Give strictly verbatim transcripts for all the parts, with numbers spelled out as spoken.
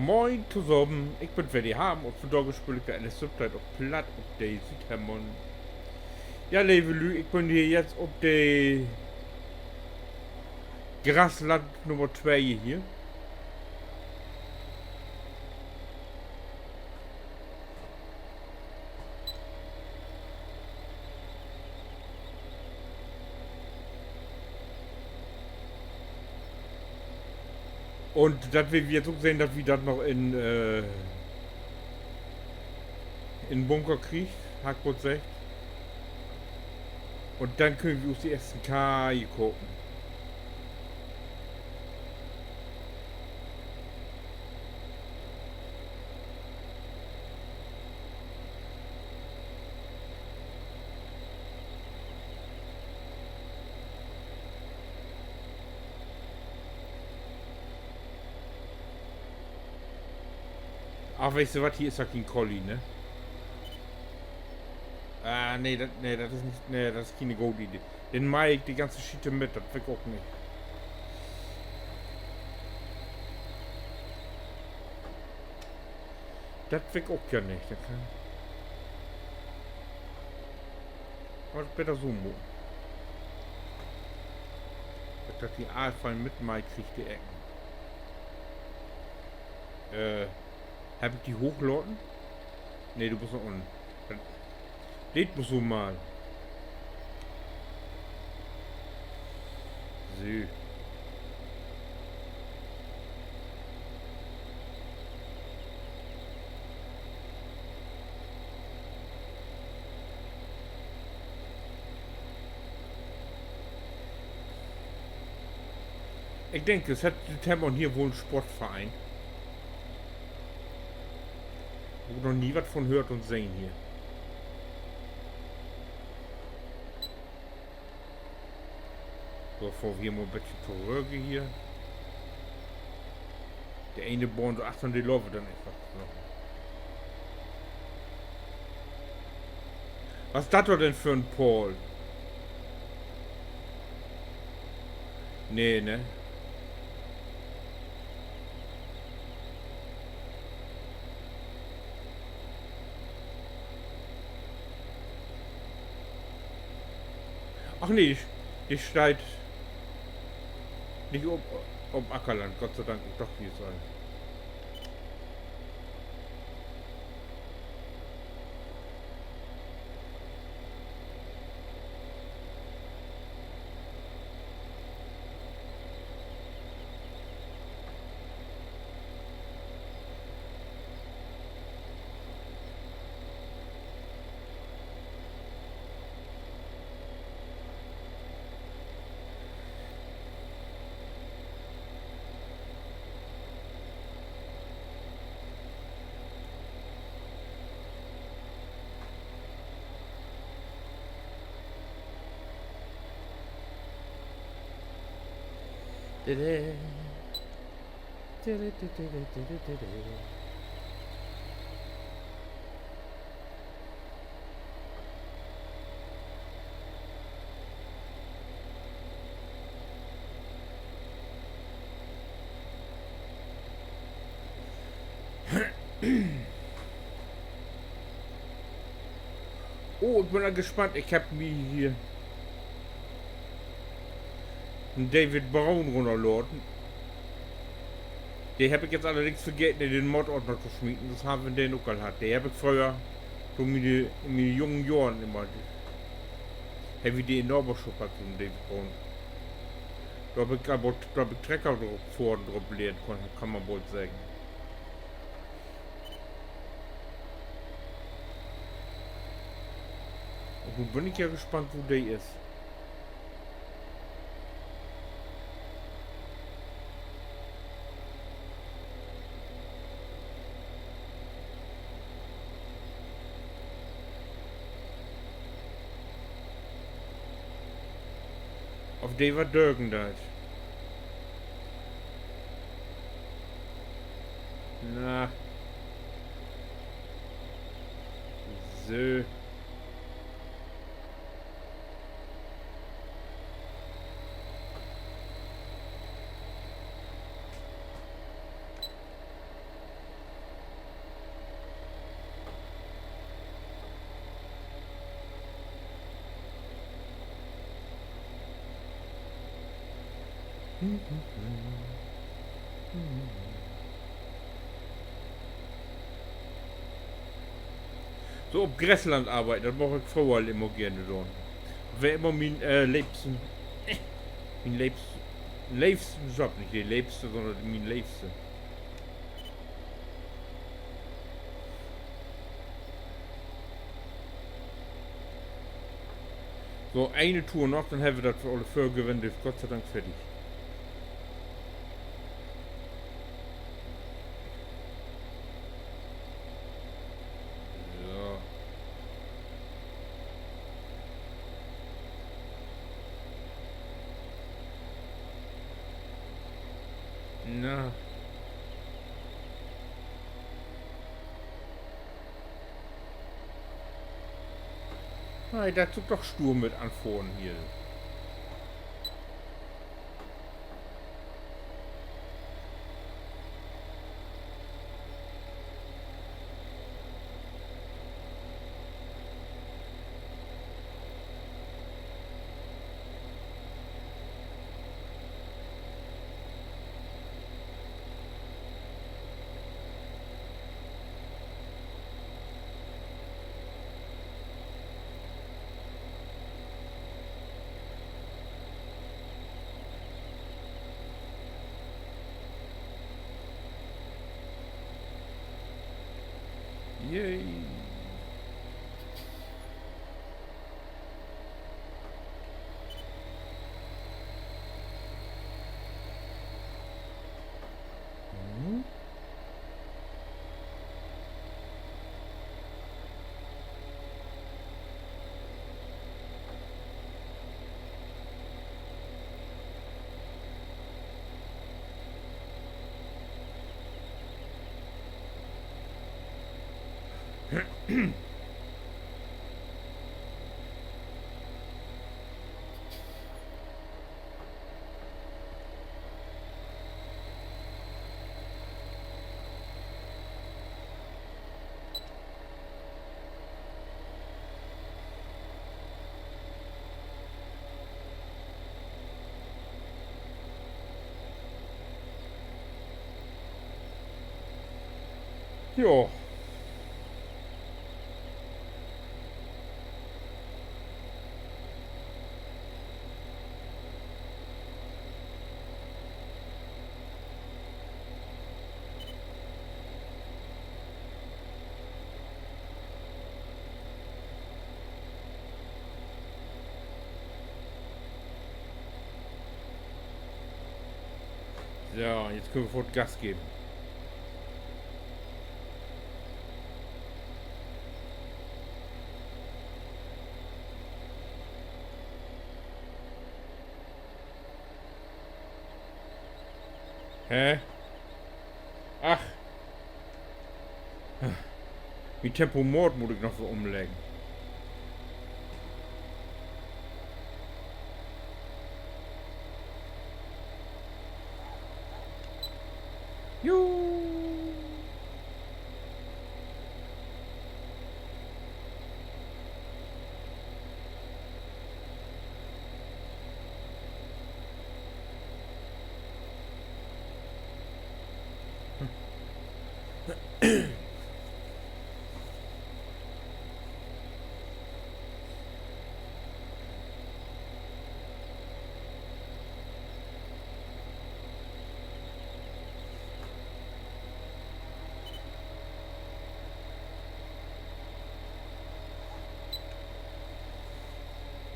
Moin tosamen, ik bün weer de Harm un vundaag speel ik weer L S Subtitle op Platt op de Südhemmern. Ja, leve Lüüd, ik bün hier jetzt op de Grasland Nummer twee hier. Un dat wi, wi jetzt ok sehn, dat wi dat noch in, äh, in Bunker kriegt, harr ik goot seggt. Un denn köönt wi us de eersten Kaje kopen. Ach, weetst du wat, hier is ja kien Kolli, ne? Ah, nee, dat, nee, dat is nich, nee, dat is kiene gode Idee. Denn maak ik de ganze Schiet mit, dat will ik ok nich. Dat will ik ok ja nich, dat kann, wat beter so maken. Dat, dat de all fein mitmeiht kriggt, de Ecken. Äh, hebb ik di hoochlaten? Nee, du büst noch unnen. Dat, dit musst du mal. So. Ik denk, dat hett, dat hett man hier woll en Sportverein. Heff ik noch nie wat von höört un sehn hier. So, fohr wi hier mal en beten torügg hier. De ene Bahn dor achtern, de löppt denn eenfach noch. Wat is dat dor denn för en Pahl? Nee, ne? Ach nee, de steiht nich op, op Ackerland, Gott sei Dank, doch, wi is all. Oh, ik bün al gespannt. Ik hebb mi hier en David Brown rünnerladen. De hebb ik jetzt allerdings vergeten, in den Mod-Ordner to smieten, sünst harrn wi den ok al hatt. De hebb ik fröher, so in miene, in miene jungen Johren immer, hebbt wi de in Naberschop hatt, so'n David Brown. Dor hebb ik aver, dor hebb ik Trecker drop, fohren drop lehrt, kann, kann man woll seggen. Un nu bün ik ja gespannt, wo de is. Of de wat dögen deit. Na. So. So op Gressland arbeiden, dat mag ik fröher al immer geern doon. Dat weer immer mien, äh, leevsten, mien leevsten, leevsten Job, nich de leevste, sonnern mien leevste. So, ene Tour noch, denn hebbt wi dat för alle Vörgewinn, is Gott sei Dank fertig. So. Na. Nee, dat is ok doch stuur mit anfohren hier. Yay. Mhm. Jo. So, jetzt köönt wi foort Gas geven. Hä? Ach. Mien Tempomat mutt ik noch weer ümleggen. Juhu.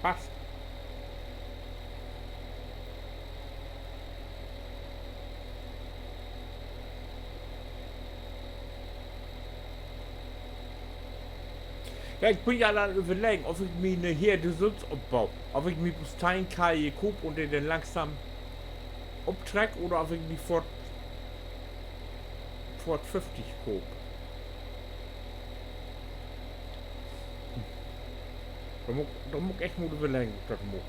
Passt. Ja, ik bün ja an överleggen, of ik mi 'ne Herde sülvst opbo. Of ik mi blots teihn Keih koop un de denn langsam optreck oder of ik mi foort, foort föfftig koop. Dor mutt, dor mutt ik echt mal överleggen, of ik dat maak.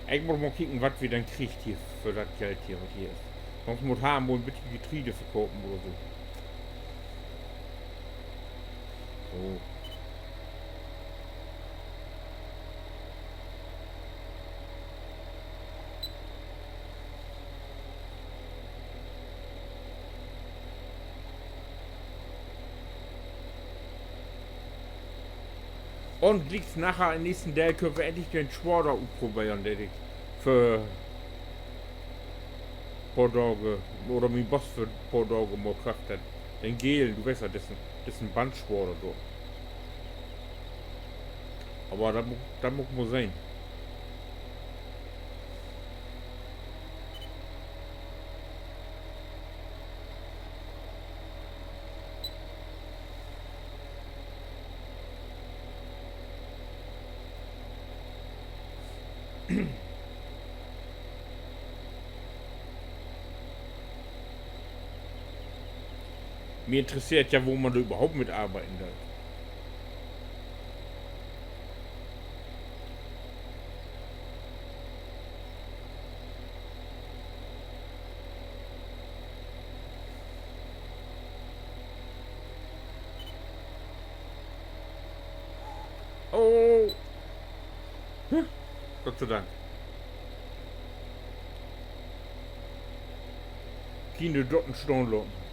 Ik mutt mal kieken, wat wi denn kriegt hier för dat Geld hier, wat hier is. Sonst mutt Harm woll en beten Getreide verkopen oder so. So. Un glieks naher in'n nächsten Deel köönt wi endlich den Schwader utproberen, de ik vör poor Daag, oder mien Boss vör poor Daag mal köfft hett. Den gelen, du weetst ja, dissen, dissen Bandschader dor. Aver dat mu-, dat mutt ik mal sehn. Mi interesseert ja, wo man dor överhaupt mit arbeiden deit. Oh. Huh. Gott sei Dank. Kiene Dotten stahn laten.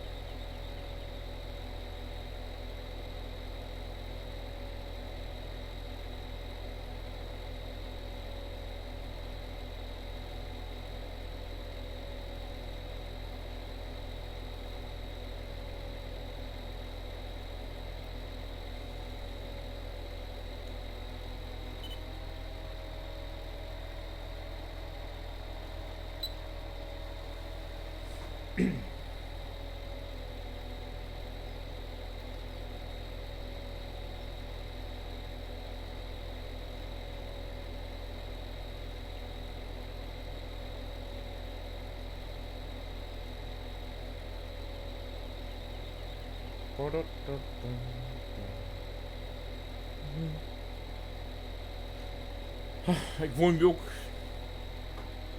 Ik wull mi ok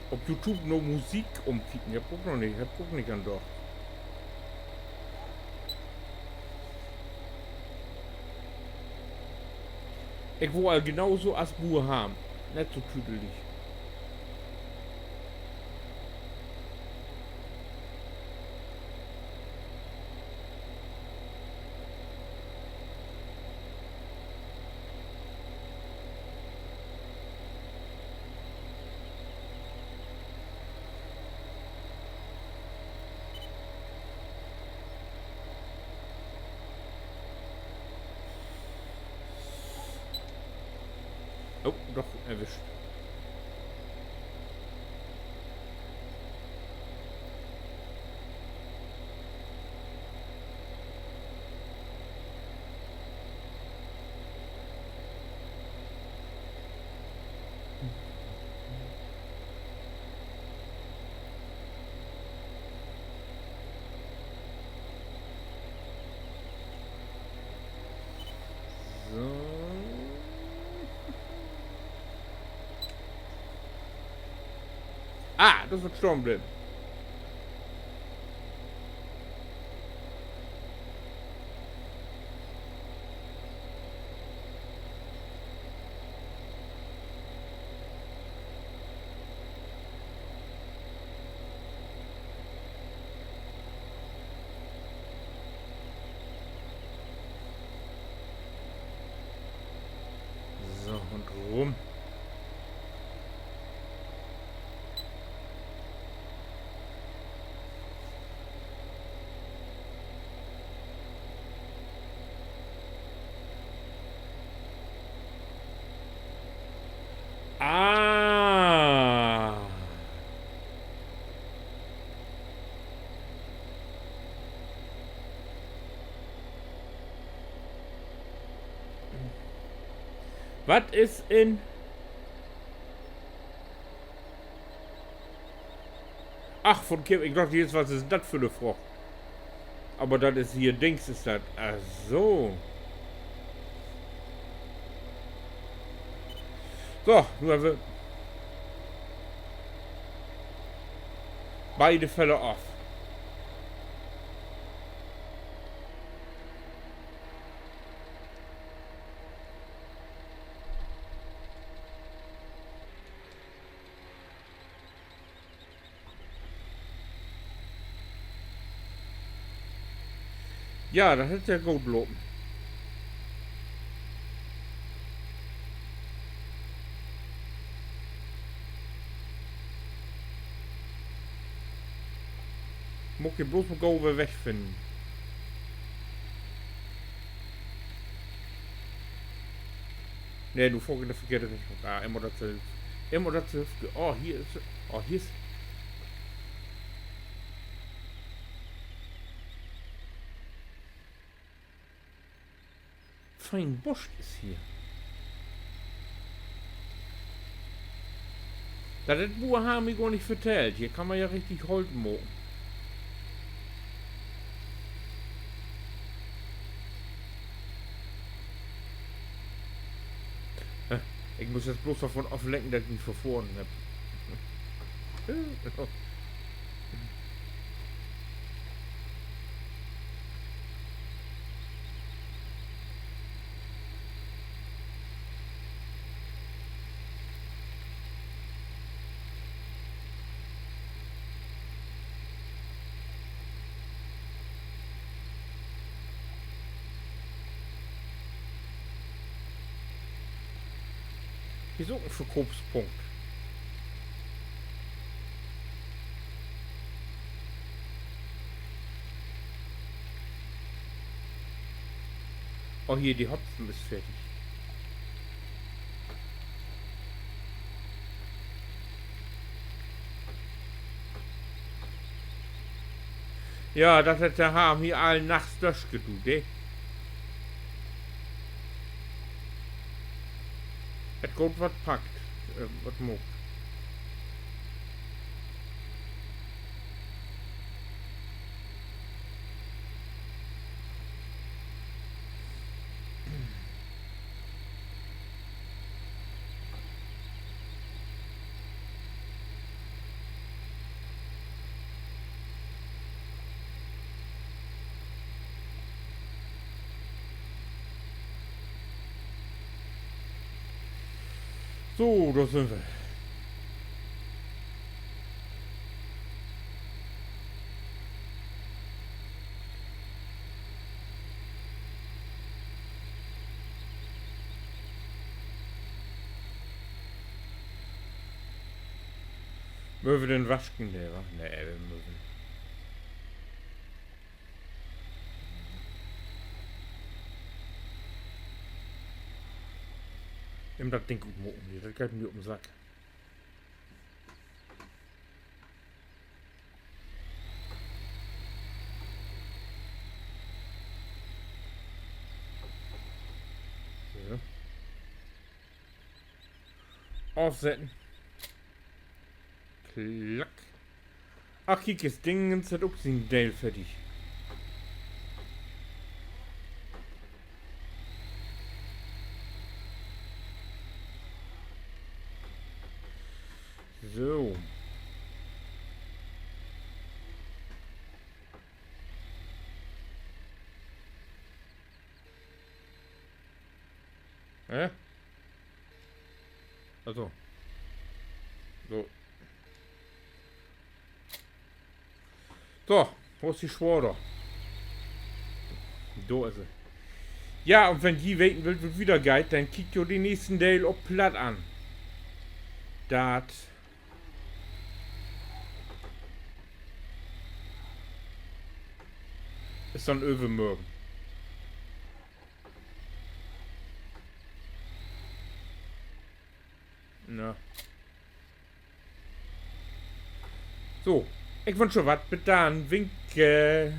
op YouTube na Musik ümkieken. Heff ik ok noch nich, heff ik ok nich an dacht. Ik weer al genau so as Buur Harm. Nett so tüdelig. Oh, doch, erwischt. So. Ah, dor is wat stahn bleven. So, un rum. Ah. Wat is in Ach, von Kim, ik dach, wat is dat för 'ne Fracht? Aver dat is hier Dings, is dat. Ach so. So, nu hebben wi Beide Feller af. Ja, dat hett ja goot lopen. Mutt ik bloots mal gau weer wegfinnen. Nee, nu fohr ik in de verkehrte Richtung. Ah, immer datsülvst. Immer datsülvste. Oh, hier is, oh, hier is Fien Busch is hier. Dat hett Buur Harm mi gor nich vertellt. Hier kann man ja richtig Holt maken. Ik mutt jetzt bloots dorvon aflenken, dat ik mi verfohren hebb. Hier is ok en Verkoopspunkt. Oh, hier, de Hopfen is fertig. Ja, dat hett de Harm hier all nachts dörchdoot, he. Hett goot wat packt, äh, wat maakt. So, dor sünd wi. Mööt wi denn wasken? Nee, wa? Nee, wi mööt. Even dat Ding utmaken hier, dat geiht mi op den Sack. So. Afsetten. Klack. Ach, kiek, is Dingens hett ok sien Deel fertig. So. Hä? Also. So. So, wo is de Schwader? Dor is se. Ja, un wenn ji weten wüllt, wo dat wiedergeiht, denn kiekt jo den nächsten Deel op Platt an. Dat is denn övermörgen. Na. So, ik wünsch jo wat. Bit dann. Winke.